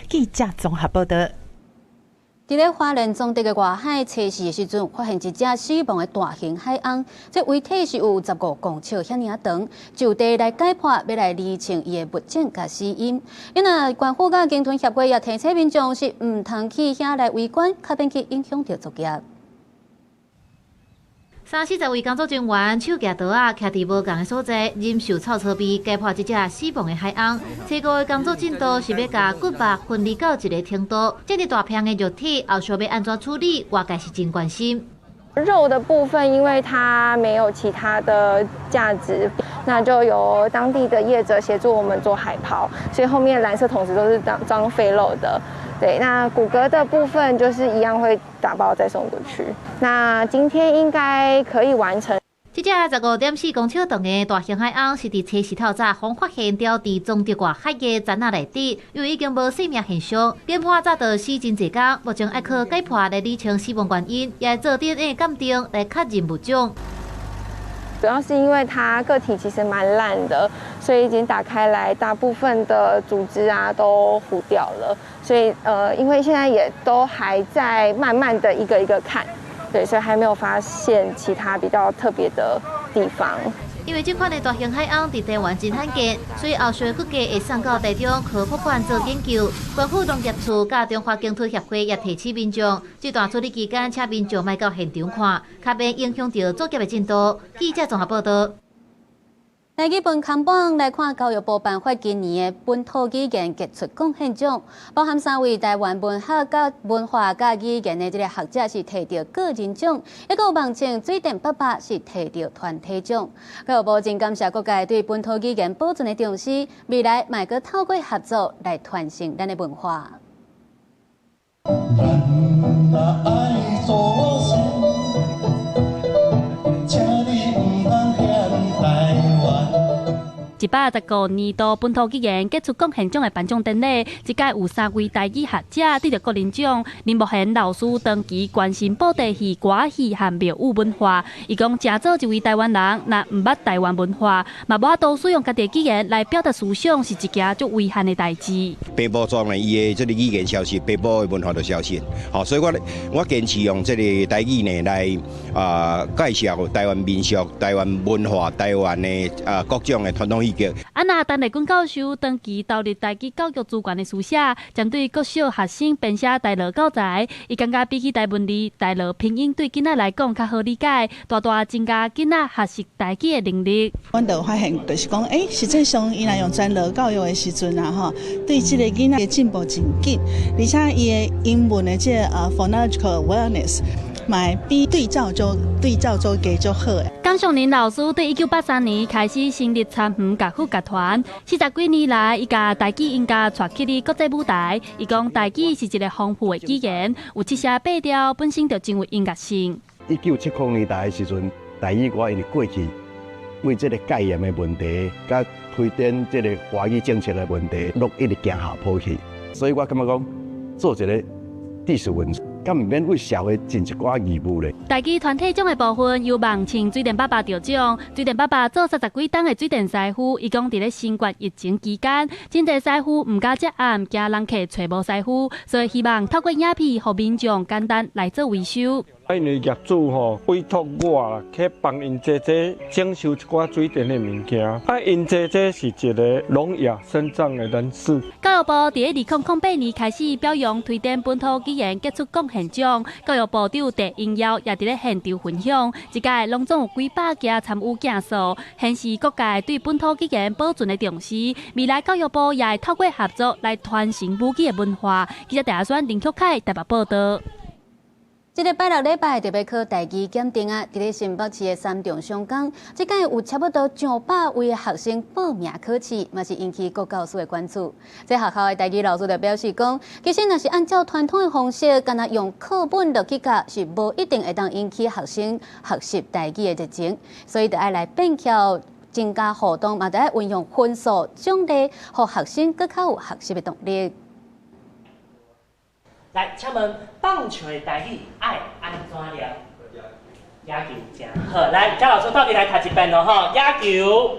記者綜合報道。佇咧花蓮總得的外海測試的時陣，發現一隻死亡的大型海鰪，這遺體是有15公尺遐爾仔長，就地來解剖，欲來釐清伊的物種佮死因。因為縣府佮鯨豚協會也提醒民眾是毋通去遐來圍觀，較免去影響著作業。三四十位工作人員手舉刀仔，徛佇無仝的所在，忍受臭臭味，解剖這隻死亡的海鰪。初步的工作進度是欲共骨肉分離到一个程度。這麼大片的肉體，後續欲按怎處理，外界是真關心。肉的部分，因為它沒有其他的價值，那就由當地的業者協助我們做海拋，所以後面藍色桶子都是裝廢肉的。對，那骨骼的部分就是一樣會打包再送過去。那今天應該可以完成。這隻15.4公尺長的大型海鰪是佇初四透早方發現牢佇總得外海的棧仔內底，因為已經無生命現象，研判早就死真濟工，目前愛靠解剖來理清死亡原因，也會做 DNA 鑑定來確認物種。主要是因為它個體其實蠻爛的，所以已經打開來，大部分的組織啊都糊掉了。所以因為現在也都還在慢慢的一個一個看，對，所以還沒有發現其他比較特別的地方。因為這款的大型海鰪佇台灣真罕見，所以後續骨骼會送到台中科博館做研究。縣府農業處佮中華鯨豚協會也提醒民眾，這段處理期間，請民眾莫到現場看，較免影響著作業的進度。記者綜合報道。來去分看板來看，教育部頒發今年的本土語言傑出貢獻獎，包含三位台灣文學、佮文化、佮語言的這个學者是提著個人獎，一個網清水電爸爸是提著團體獎。教育部真感謝各界對本土語言保存的重視，未來嘛會閣透過合作來傳承咱的文化。咱若愛祖先，請你毋通嫌台灣。115年度本土語言傑出貢獻獎的頒獎典禮，這屆有三位台語學者得著個人獎。林木賢老師長期關心布袋戲、歌仔戲和廟宇文化，伊講誠做一位台灣人，若毋捌台灣文化，嘛無法度使用家己的語言來表達思想，是一件足遺憾的代誌。北部當然伊的這个語言消失，北部的文化就消失。好，所以我堅持用這个台語呢來介紹台灣民俗、台灣文化、台灣的各種的傳統戲劇。啊，那陳麗君教授長期投入台語教育資源的書寫，針對國小學生編寫台樂教材，伊感覺比起台文字、台樂拼音對囡仔來講較好理解，大大增加囡仔學習台語的能力。阮就發現，就是講，實際上伊若用全樂教育的時陣啊，吼，對這个囡仔的進步真緊，而且伊的英文的這个phonological awareness。嘛比對照組加足好的。江淑玲老師對1983年開始成立參園樂府樂團，40幾年來，伊共台語音樂帶去佇國際舞台。伊講台語是一个豐富的語言，有七聲八調，本身就真有音樂性。1970年代的時陣，台語歌因為過去為這个戒嚴的問題，佮推展這个華語政策的問題，攏一直行下坡去。所以我感覺講，做一个知識分子，敢毋免為社會盡一寡義務咧。台語團體獎的部分由網清水電爸爸得獎。水電爸爸做30幾冬的水電師傅，伊講佇咧新冠疫情期間，真濟師傅毋敢接案，驚人客揣無師傅，所以希望透過影片，予民眾簡單來做維修。因為業主吼委託我去幫𪜶姐姐整修一寡水電的物件，啊，𪜶姐姐是一个聾啞身障的人士。教育部佇咧2008年開始表揚推展本土語言傑出貢獻獎，教育部長鄭英耀也佇咧現場分享，這屆攏總有幾百家參與競賽，顯示各界對本土語言保存的重視。未來教育部也會透過合作來傳承母語的文化。記者鄭阿選、林曲凱台北報道。這个拜六禮拜特別考台語檢定啊！佇咧新北市的三重商工，這屆有差不多上百位的學生報名考試，嘛是引起各教師的關注。這學校的台語老師就表示講，其實若是按照傳統的方式，干焦用課本落去教，是無一定會當引起學生學習台語的熱情，所以就愛來變巧增加互動，嘛著愛運用分數獎勵，予學生閣較有學習的動力。來，請問棒球的台語愛按怎念？野球真好，來，佳老師鬥陣來讀一遍囉吼，野球。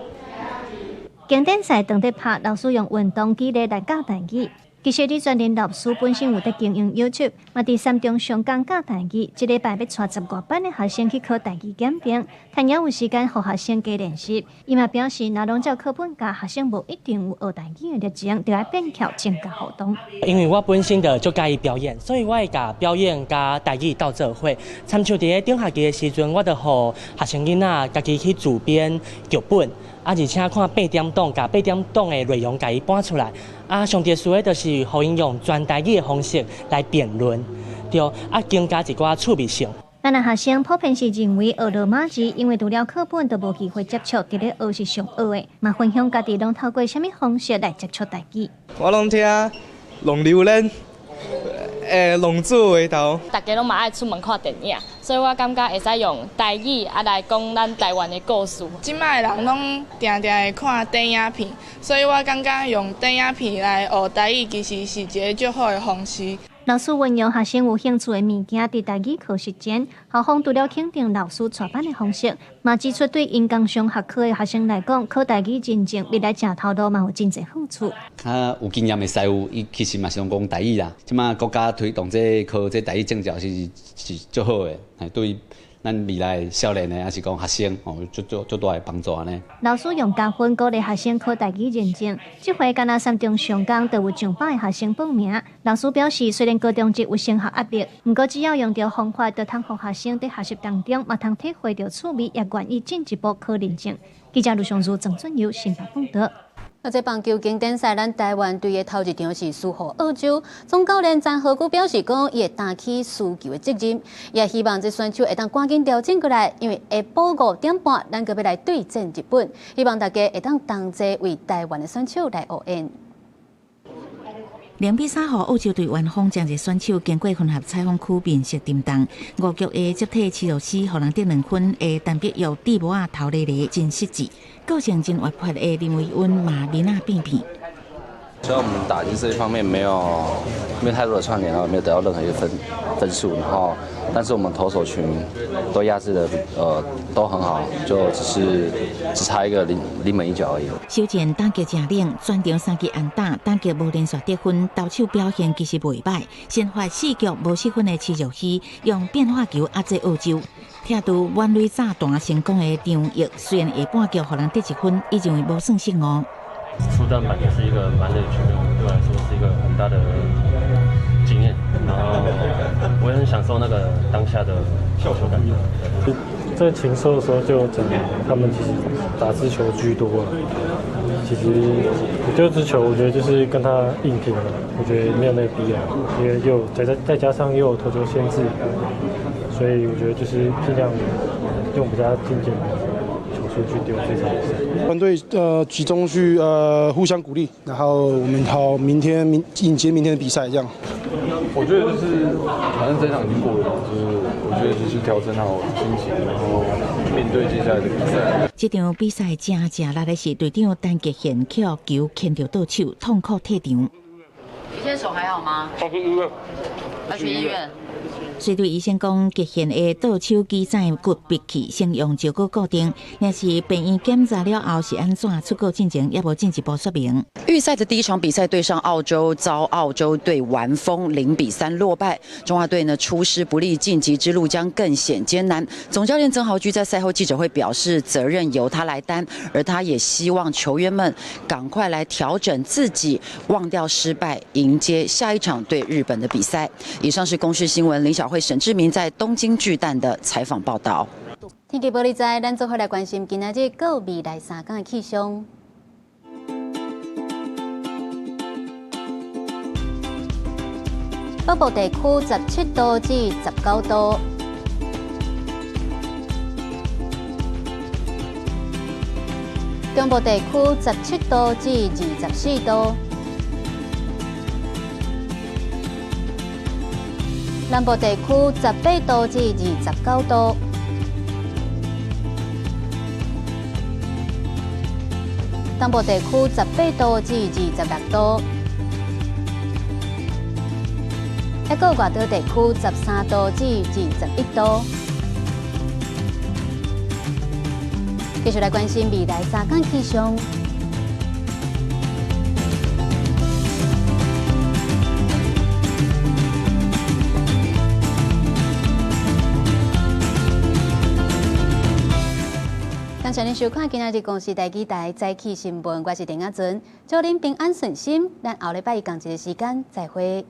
經典賽當咧拍，老師用運動舉例來教台語。其實李專林老師本身有佇經營 YouTube，嘛佇三重商工教台語。這禮拜欲帶十外班的學生去考台語檢定，趁猶有時間予學生加練習。伊嘛表示，若攏照課本教，學生無一定有學台語的熱情，著愛變巧增加互動。因為我本身就足佮意表演，所以我會共表演佮台語鬥做伙。親像佇咧頂學期的時陣，我就予學生囡仔家己去自編劇本。啊，而且看八點檔，共八點檔的內容共伊搬出來。啊，上特殊的就是予𪜶用全台語的方式來辯論，對，啊，增加一寡趣味性。咱的學生普遍是認為學羅馬字，因為除了課本就無機會接觸，佇咧學是上學的，嘛分享家己攏透過啥物方式來接觸台語。我攏聽龍榴蓮，龍子回頭。大家攏嘛愛出門看電影，所以我感覺會使用台語啊來講咱台灣的故事。這擺的人攏定定會看電影片，所以我感覺用電影片來學台語，其實是一個足好的方式。老師運用學生有興趣的物件，佇台語課實踐。校方除了肯定老師帶班的方式，嘛指出對𪜶仝上學科的學生來講，考台語認證未來食頭路嘛有真濟好處。較有經驗的師傅，伊其實嘛是攏講台語啦。這馬國家推動這個考這台語證照是足好的，對咱未來少年的，抑是講學生哦，足足足大的幫助按呢。老師用加分鼓勵學生考台語認證，這回干焦三重商工就有上百个學生報名。老師表示，雖然高中職有升學壓力，毋過只要用著方法，就通予學生佇學習當中，嘛通體會著趣味，也願意進一步考認證。記者盧尚如、鄭俊友新北報導。啊，這棒球經典賽，咱台灣隊的頭一場是輸予澳洲。總教練曾豪駒表示講，伊會擔起輸球的責任，也希望這選手會當趕緊調整過來，因為下晡5點半，咱閣欲來對戰日本，希望大家會當同齊為台灣的選手來応援。 0比3予澳洲隊完封，誠濟選手經過混合採訪區面色沉重。五局的接替徐若曦，予人得2分的陳碧玉蒂帽仔頭咧咧真失智，個性真活潑的林維溫嘛面仔變變。雖然我們打擊這一方面沒有太多的串聯，然後沒有得到任何一個分數，然後但是我們投手群都壓制的都很好，就只是只差一個臨門一腳而已。首戰打擊誠冷，全場三支安打，打擊無連續得分，投手表現其實袂䆀。先發四局無失分的徐若曦用變化球壓制澳洲，拆除滿壘炸彈成功的張毅，雖然下半局予人得一分，伊認為無算失誤。初戰板也是一個蠻累的局面，對我來說是一個很大的經驗，然後我也很享受那個當下的投球感覺。在情搜的時候就講，他們其實打直球居多了。其實我丟直球，我覺得就是跟他硬拼了，我覺得沒有那個必要，因為又再加上又有投球限制，所以我覺得就是盡量用比較精簡的球數去丟這場比賽。團隊集中去互相鼓勵，然後我們好明天明迎接明天的比賽，這樣。我覺得就是反正這場已經過了，就是我覺得就是調整好心情，然後面對接下來的比賽。這場比賽真正力的是隊長陳傑憲抾球牽著倒手，痛苦退場。你現在手還好嗎？去醫院。要去醫院。隨隊醫生講，傑憲的倒手肌腱骨拔去，先用石膏固定。若是病院檢查了後是按怎，出國進前也無進一步說明。預賽的第一場比賽對上澳洲，遭澳洲隊完封0比3落敗。中華隊呢出師不利，晉級之路將更顯艱難。總教練曾豪駒在賽後記者會表示，責任由他來擔，而他也希望球員們趕快來調整自己，忘掉失敗，迎接下一場對日本的比賽。以上是公視新聞林小慧、沈志明在東京巨蛋的採訪報道。天氣報你知，咱做伙來關心今仔日閣未來3天的氣象。北部地區17度至19度。中部地區17度至24度，南部地區18度至29度，東部地區18度至26度，抑閣外島地區13度至21度。繼續來關心未來三天氣象。感謝您收看今仔日公視台語台早起新聞，我是陳亞純，祝您平安順心。咱後禮拜一仝一个時間再會。